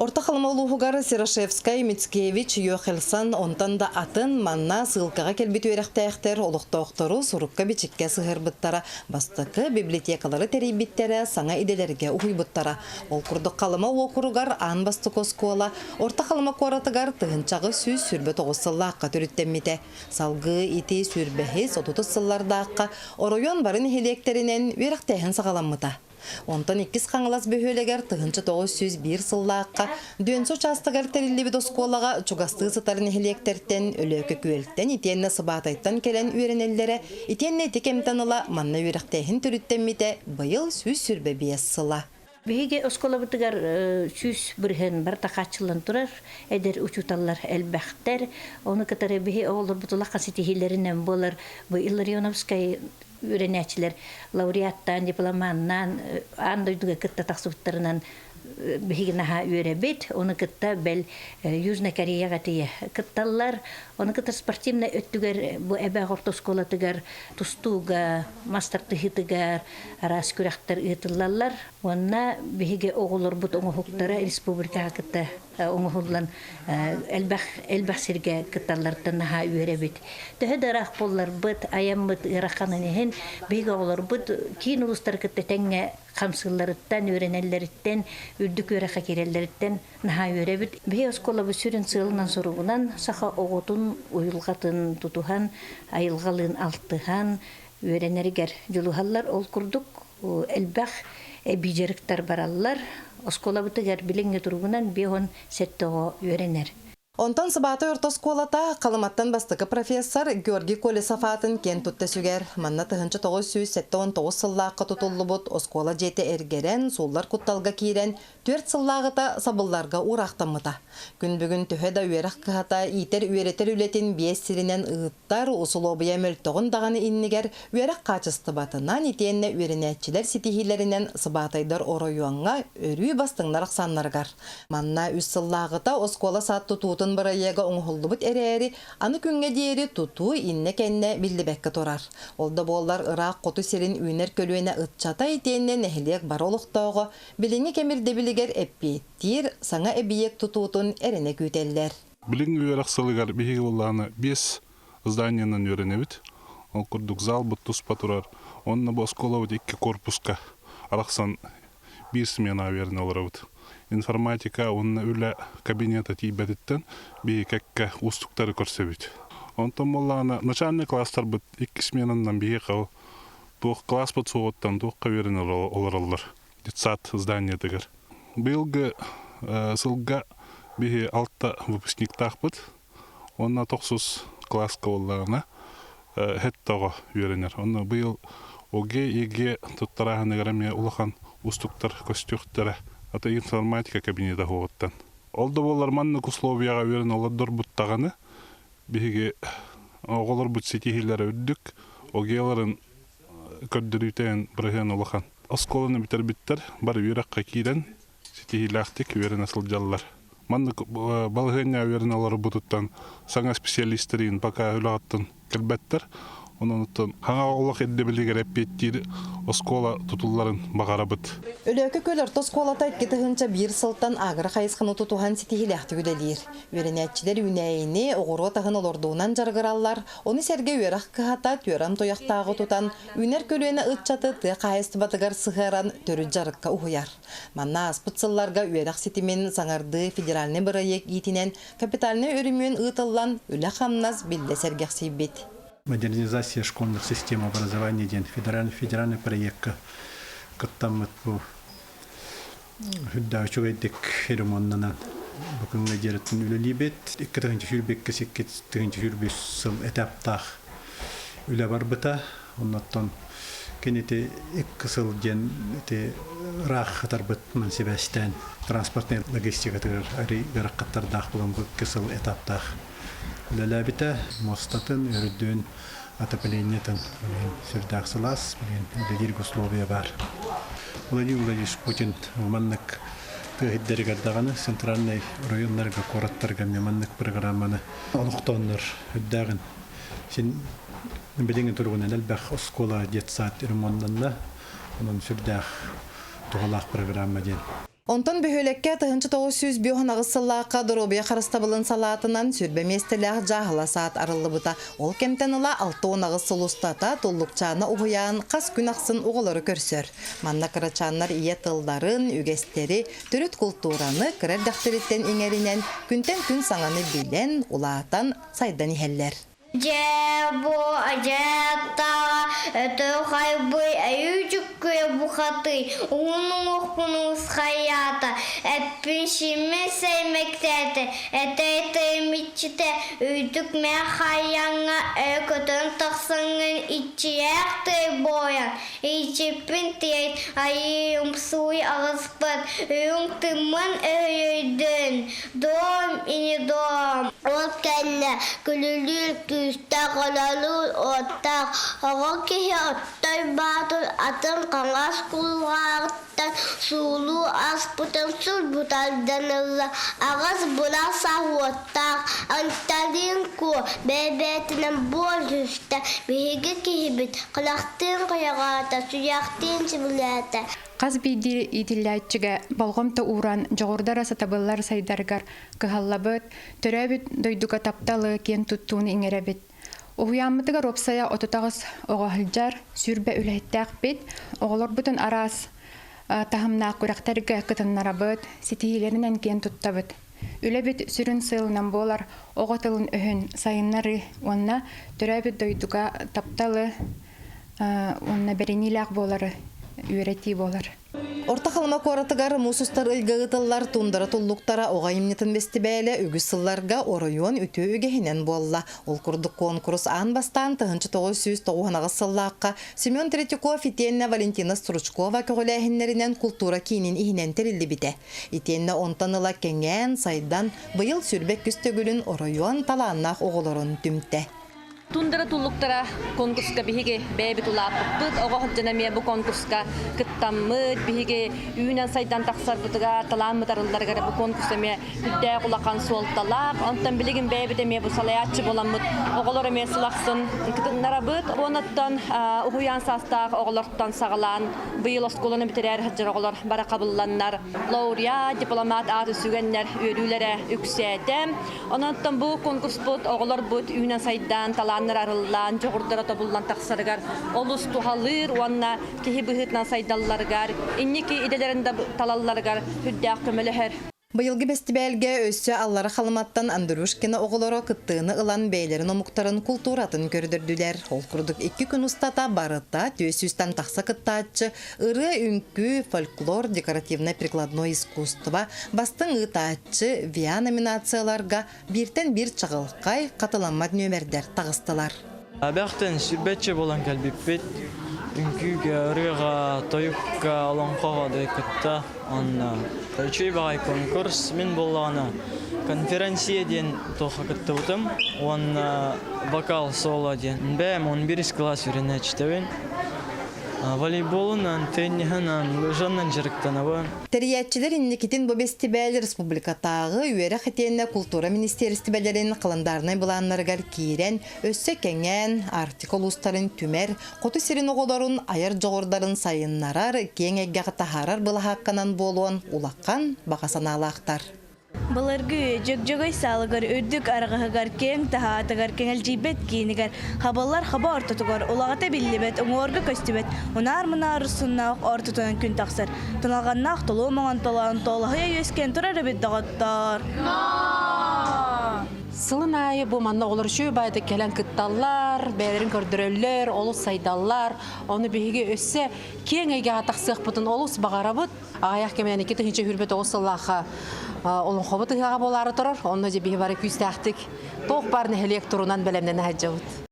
Орто Халыма улууһугар Серошевскай, Мицкевич, Йохельсон, онтон да атын манна сыылкаҕа кэлбит үөрэхтээхтэр олохтоохтору сурукка-бичиккэ сыһыарбыттара, бастакы библиотекалары тэрийбиттэрэ, саҥа идэлэргэ уһуйбуттара. Ол курдук Халыма уокуругар аан бастакы оскуола Орто Халыма куоратыгар 1929 сыллаахха төрүттэммитэ. Салгыы ити сүүрбэһис, отутус сыллардаахха оройуон бары нэһилиэктэринэн үөрэхтээһин саҕаламмыта. Онтон Иккис Хаҥалас бөһүөлэгэр 1901 сыллаахха Дүөнсү учаастагар тэриллибит оскуолаҕа чугастыы сытар нэһилиэктэртэн Өлөөкө-Күөлтэн итиэннэ Сыбаатайтан кэлэн үөрэнэллэрэ, итиэннэ ити кэмтэн ыла манна үөрэхтээһин төрүттэммитэ быйыл 125 сыла. Биһиги оскуолабытыгар 100% барыта хааччыллан турар, эдэр учууталлар элбэхтэр. Ону кытары биһи оҕолорбут улахан ситиһиилэринэн буолар бу Илларионовскай үөрэнээччилэр лауреаттаан, дипломаннаан аан дойдуга кытта тахсыбыттарынан биһиги наһаа үөрэбит. Ону кытта бэл Южная Кореяҕа тиийэ кытталлар. Ону кытта спортивнай өттүгэр бу Эбээх орто оскуолатыгар тустууга, мас тардыһыытыгар араас күрэхтэр ыытыллаллар. Уонна биһиги оҕолорбут оҥоһуктара республикаҕа кытта оҥоһуллан элбэх элбэх сиргэ кытталларыттан наһаа үөрэбит. Төһө да ыраах буолларбыт, айаммыт ыараханын иһин биһиги оҕолорбут киин улуустары кытта тэҥҥэ хамсыылларыттан, үөрэнэллэриттэн, үрдүк үөрэххэ киирэллэриттэн наһаа үөрэбит. Биһиги оскуолабыт сүрүн сыалынан-соругунан саха оҕотун уйулҕатын тутуһан, айылҕалыын алтыһан, үөрэнэригэр дьулуһаллар. Ол курдук элбэх эбии дьарыктар бараллар. Оскуолабытыгар билиҥҥи туругунан 57 оҕо үөрэнэр. Онтон Сыбаата орто оскуолата Халыматтан бастакы профессор Георгий Колесов аатын киэн тутта сүгэр. Манна 1979 сыллаахха тутуллубут оскуола дьиэтэ эргэрэн, сууллар кутталга киирэн, түөрт сыллааҕыта сабылларга уураахтаммыта. Күн бүгүн төһө да үөрэх кыһата иитэр-үөрэтэр үлэтин биэс сиринэн ыыттар, усулуобуйа мөлтөҕүн даҕаны иннигэр үөрэх хаачыстыбатынан итиэннэ үөрэнээччилэр ситиһиилэринэн сыбаатайдар оройуоҥҥа өрүү бастыҥнар ахсааннарыгар. Манна үс сыллааҕыта оскуола-саад тутуутун бырайыага оҥоһуллубут эрээри, аны күҥҥэ диэри тутуу иннэ-кэннэ биллибэккэ турар. Ол да буоллар ыраах хоту сирин үүнэр көлүөнэ ыччата итиэннэ нэһилиэк бары олохтооҕо Билиҥҥи кэм ирдэбилигэр эппиэттиир саҥа эбийиэк тутуутун эрэнэ күүтэллэр. Билиҥҥи үөрэх сылыгар биһиги буоллаҕына биэс зданиенан үөрэнэбит. Ол курдук залбыт туспа турар. Онно бу оскуолабыт икки корпуска арахсан биир сменаҕа үөрэнэ олоробут. Информатика уонна үлэ кабинета тиийбэтиттэн биһиги кэккэ уустуктары көрсөбүт. Онтон буоллаҕына начальный класстарбыт икки сменанан биһиэхэ ол туох класспыт суоҕуттан туохха үөрэнэ олороллор. Детсад зданиетыгар. Быйылгы сылга биһи алта выпускниктаахпыт. Уонна тохсус класска буоллаҕына сэттэ оҕо үөрэнэр. Онно быйыл ОГЭ, ЕГЭ туттарааһыныгар эмиэ улахан уустуктар көстүөхтэрэ. Ата информатика кабинета суоҕуттан. Ол да буоллар маннык условияҕа үөрэнэ олордорбут даҕаны биһиги оҕолорбут ситиһиилэрэ үрдүк, ОГЭ-ларын көрдөрүүтэ бырыһыан улахан. Оскуоланы бүтэрбиттэр бары үөрэххэ киирэн ситиһиилээхтик үөрэнэ сылдьаллар. Маннык балаһыанньа үөрэнэ олорбутуттан саҥа специалистэрин пока үлэҕиттэн кэлбэттэр. Онон оттон хаҥа олох ирдэбилигэр эппиэттиир оскуола тутулларын баҕарабыт. Өлөөкө Күөл орто оскуолата 2001 сылтан агро хайысханы тутуһан ситиһиилээхтик үлэлиир. Үөрэнээччилэр үүнээйини, оҕуруот аһын олордуунан дьарыгыраллар, ону сэргэ үөрэх кыһата түөрэн туйахтааҕы тутан, үүнэр көлүөнэ ыччаты тыа хаһаайыстыбатыгар сыһыаран төрүт дьарыкка уһуйар. Манна ааспыт сылларга үөрэх ситимин саҥардыы федеральнай бырайыак иитинэн капитальнай өрөмүөн ыытыллан, үлэ-хамнас биллэ сэргэхсийбит. Модернизация школьных систем образования диэн федеральный федеральный проекка кыттаммыт бу Үрдээх үчүгэйдик ремоннанан бу күҥҥэ диэриттэн үлэлиибит. 2 тыһыынча сүүрбэккэ 2 тыһыынча сүүрбүс сыл этаптаах үлэ барбыта. Оннуттан кинити икки сыл диэн ити ыраах хатарбытынан сибээстээн транспортнай логистикатыгар арый ыарахаттардаах буолан бу икки сыл этаптаах үлэлээбитэ. Муостатын, үрдүн, отоплениетын билигин сүрдээх сылаас, билигин үлэлиир условия баар. Владимир Владимирович Путин маннык тыа сирдэригэр даҕаны центральнай районнарга, куораттарга эмиэ маннык программаны олохтооннор үрдээҕин син билиҥҥи туругунан элбэх оскуола, детсад ремоннанна. Онон сүрдээх туһалаах программа диэн. Онтон бөһүөлэккэ 1958 сыллаахха доруобуйа харыстабылын салаатынан сүрбэ миэстэлээх дьааһыла саат арыллыбыта. Ол кэмтэн ыла 68 сыл устата Туллукчаана уһуйаан хас күн ахсын оҕолору көрсөр. Манна кырачааннар ийэ тылларын, үгэстэри, төрүт култуураны кыра эрдэхтэриттэн иҥэринэн, күнтэн күн саҥаны билэн, улаатан, сайдан иһэллэр. Дьэ бу адьаттаҕа өтө хайбый өйүчүккүө бухатый уһун уҥуохпун уусхайаата эппин-сииммин сэймэктээтэ этэй-тыйым иччитэ үрдүк мээ хайаҥҥа өкөтөн тахсаҥҥын иччийээх тыай буойан иччиппин тиэйт айыы умсууй аҕыспыт үрүҥ тыммын өһөйөйдүн Дом ини дом. Ол кэннэ күлүлүүр күүстээх ололуур уоттаах оҕо киһи оттой баатыр атын хаҥас кулгааҕыттан суулуу аспытын сулбутарданылла аҕыс бурах сах уоттаах Анталин Куо бэйбээтинэн буор түстэ биһиги киһибит кылахтыын хайаҕаата сүрэхтиин сибилээтэ Хас биирдии иитиллээччигэ болҕомто ууран, дьоҕурдара сатабыллар сайдарыгар кыһаллабыт, төрөөбүт дойдуга тапталы, киэн туттууну иҥэрэбит. Уһуйааммытыгар уопсайа 38 оҕо сылдьар, сүүрбэ үлэһиттээхпит. Оҕолорбутун араас таһымнаах күрэхтэргэ кытыннарабыт, ситиһиилэринэн киэн туттабыт. Үлэбит сүрүн сыалынан буолар оҕо тылын-өһүн сайыннарыы уонна төрөөбүт дойдуга тапталы уонна бэриниилээх буолары үөрэтии буолар. Орто Халыма куоратыгар муус устар ыйга ыытыллар Туундара туллуктара оҕо айымньытын бэстибээлэ үгүс сылларга оройуон үтүө үгэһинэн буолла. Ол курдук куонкурус аан бастаан 1998 сыллаахха Семен Третьяков итиэннэ Валентина Стручкова көҕүлээһиннэринэн култуура киинин иһинэн тэриллибитэ. Итиэннэ онтон ыла кэҥээн, сайдан, быйыл сүрбэ күс төгүлүн оройуон талааннаах оҕолорун түмтэ. Тундара туллуктара конкурска биһиги бэйэбит улааппыппыт, оҕо сылдьан эмиэ бу конкурска кыттаммыт, биһиги үүнэн сайдан тахсарбытыгар, талааммыт арылларыгар бу конкурс эмиэ үрдээх улахан суолталаах. Онтон билигин бэйэбит эмиэ бу салайааччы буоламмыт, оҕолор эмиэ сыл ахсын кытыннарабыт. Онуттан уһуйаан саастаах оҕолортон саҕалаан быйыл оскуоланы бүтэрээр сылдьар оҕолор бары хабылланнар, лауреат, дипломат ааты сүгэннэр үөрүүлэрэ үксээтэ. Онон бу конкурспут оҕолорбут үүнэн-сайдан, талааннара арыллан, дьоҕурдара тобуллан тахсарыгар олус туһалыыр уонна киһи быһыытынан сайдалларыгар, инники идэлэрин да талалларыгар сүрдээх көмөлөһөр. Быйылгы бэстибээлгэ өссө Аллара Халыматтан Андрюшкина оҕолоро кыттыыны ылан бэйэлэрин омуктарын култууратын көрдөрдүлэр. Ол курдук икки күн устата барыта 400-тан тахса кыттааччы ырыа, үҥкүү, фольклор, декоративнай-прикладной искусство, бастыҥ ыытааччы, ВИА номинацияларга бииртэн биир чаҕылхай, хатыламмат нүөмэрдэр таҕыстылар. Абэхтэн сүрбэччэ буолан кэлбиппит. Үҥкүүгэ, ырыаҕа, тойукка, олоҥхоҕо да кытта. Онно үчүгэй баҕайы конкурс. Мин буоллаҕына конференция диэн туохха кыттыбытым уонна вокал соло диэн. Бэйэм 11 класс үөрэнээччитэбин. Волейболунан, тенниһынан, лыжанан дьарыктанабын. Тэрийээччилэр инникитин бу бэстибээл республикатааҕы үөрэх итиэннэ култуура министиэристибэлэрин халандаарынай былааннарыгар киирэн, өссө кэҥээн, Арктика улуустарын түмэр, хоту сирин оҕолорун айар дьоҕурдарын сайыннарар, киэҥ эйгэҕэ таһаарар былаһаакканан буолуон улахан баҕа санаалаахтар. Былыргы үйэ дьөгдьөгөй саалыгар үрдүк арҕаһыгар, киэҥ таһаатыгар, кэҥэлдьийбэт киинигэр, хабыллар хаба ортотугар, улаҕата биллибэт, уҥуорга көстүбэт, унаар-мунаар урсуннаах ортотунан күн тахсар. Туналҕаннаах толуу моҥонтолоон тоолоһуйа үөскээн турар эбит доҕоттоор. Сылын аайы бу манна оҕолор үчүгэй баайдык кэлэн кытталлар, бэйэлэрин көрдөрөллөр, олус сайдаллар. Ону биһиги өссө киэҥ эйгэҕэ тахсыахпытын олус баҕарабыт. Аҕыйах кэминэн 2029 сыллаахха олоҥхобут ыһыаҕа буолаары турар. Онно дьэ биһи бары күүстээхтик туох баар нэһилиэк турунан бэлэмнэнэ сылдьабыт.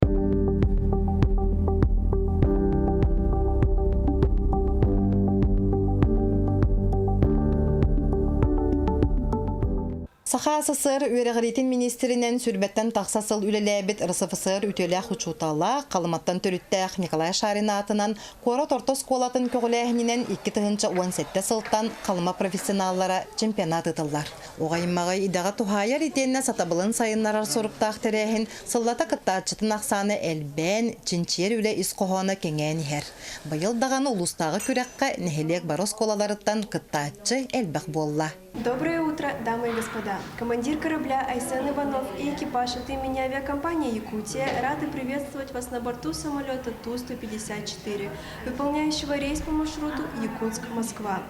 Саха СССР үөрэҕириитин министринэн сүрбэттэн тахса сыл үлэлээбит РСФСР үтүөлээх учуутала, Халыматтан төрүттээх Николай Шарин аатынан куорат орто оскуолатын көҕүлээһининэн 2017 сылтан Халыма профессионаллара чемпионат ыытыллар. Оҕо аймаҕы идэҕэ туһаайар итиэннэ сатабылын сайыннарар соруктаах тэрээһин сыллата кыттааччытын ахсаана элбээн, чинчийэр үлэ ис хоһооно кэҥээн иһэр. Быйыл даҕаны улуустааҕы күрэххэ нэһилиэк бары оскуолаларыттан кыттааччы элбэх буолла. Доброе утро, дамы и господа! Командир корабля Айсен Иванов и экипаж от имени авиакомпании «Якутия» рады приветствовать вас на борту самолета Ту-154, выполняющего рейс по маршруту Якутск-Москва.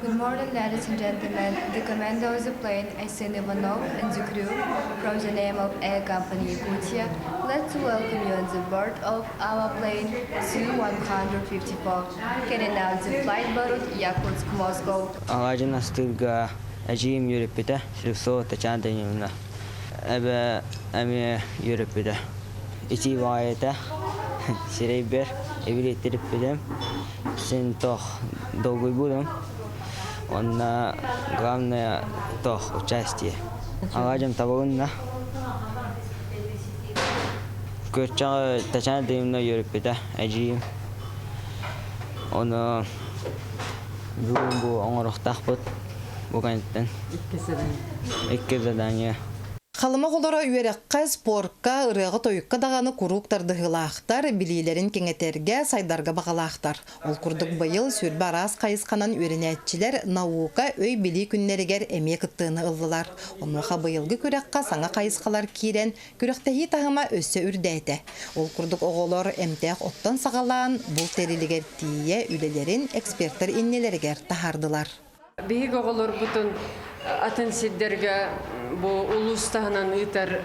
Good morning, ladies and gentlemen. The commander of the plane, Aysen Ivanov, and the crew, from the name of Air Company Yakutia, glad to welcome you on the board of our plane Su-154, carrying out the flight route Yakutsk-Moscow. Аҕа астыырга эдьиийим үөрэппитэ, Слепцова Татьяна Даниловна. Эбэ эмиэ үөрэппитэ. Итии баҕайыта сирэйбэр эбилиэттириппитим. Син тох долгуйбутум. Онно главное тох участие. Аҕа табылынна. Күөрчэҕи Татьяна Даниловна үөрэппитэ, эдьиийим. Ону бүгүн бу оҥоруохтаахпыт бу кэнниттэн. Икки задание. Халыма оҕолоро үөрэххэ, спорка, ырыаҕа-тойукка даҕаны куруук тардыһыылаахтар, билиилэрин кэҥэтэргэ, сайдарга баҕалаахтар. Ол курдук быйыл сүүрбэ араас хайысханан үөрэнээччилэр наука, өй-билии күннэригэр эмиэ кыттыыны ыллылар. Онуоха быйылгы күрэххэ саҥа хайысхалар киирэн, күрэхтэһии таһыма өссө үрдээтэ. Ол курдук оҕолор эмтээх оттон саҕалаан, булт тэрилигэр тиийэ үлэлэрин экспертэр иннилэригэр таһаардылар. Биһиги оҕолорбутун атын сирдэргэ бу улуус таһынан ыытар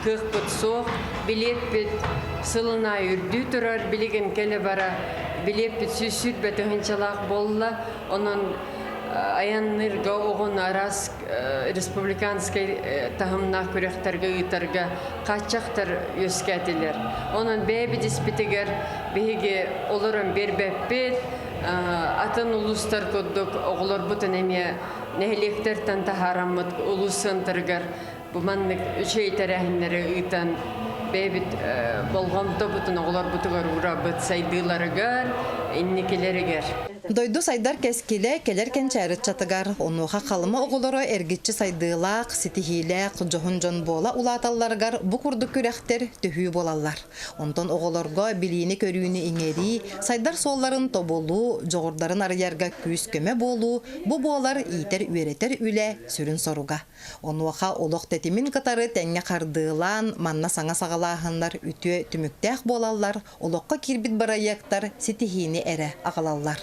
кыахпыт суох. Билиэппит сылын аайы үрдүү турар. Билигин кэлэ-бара билиэппит 120 тыһыынчалаах буолла. Онон айанныырга оҕону араас республиканскай таһымнаах күрэхтэргэ ыытарга хааччахтар үөскээтилэр. Онон бэйэбит испитигэр биһиги олорон биэрбэппит, атын улуустар курдук оҕолорбутун эмиэ нэһилиэктэртэн таһаараммыт улуус центрыгар бу маннык үчүгэй тэрээһиннэри ыытан бэйэбит болҕомтобутун оҕолорбутугар уурабыт сайдыыларыгар, инникилэригэр. Дойду сайдар кэскилэ кэлэр кэнчээри ыччатыгар, онуоха Халыма оҕолоро эргиччи сайдыылаах, ситиһиилээх, дьоһун дьон буола улааталларыгар бу курдук күрэхтэр төһүү буолаллар. Онтон оҕолорго билиини-көрүүнү иҥэрии, сайдар суолларын тобулуу, дьоҕурдарын арыйарга күүс-көмө буолуу бу буолар иитэр-үөрэтэр үлэ сүрүн соруга. Онуоха олох тэтимин кытары тэҥҥэ хардыылаан, манна саҥа саҕалааһыннар үтүө түмүктээх буолаллар, олоххо киирбит бырайыактар ситиһиини эрэ аҕалаллар.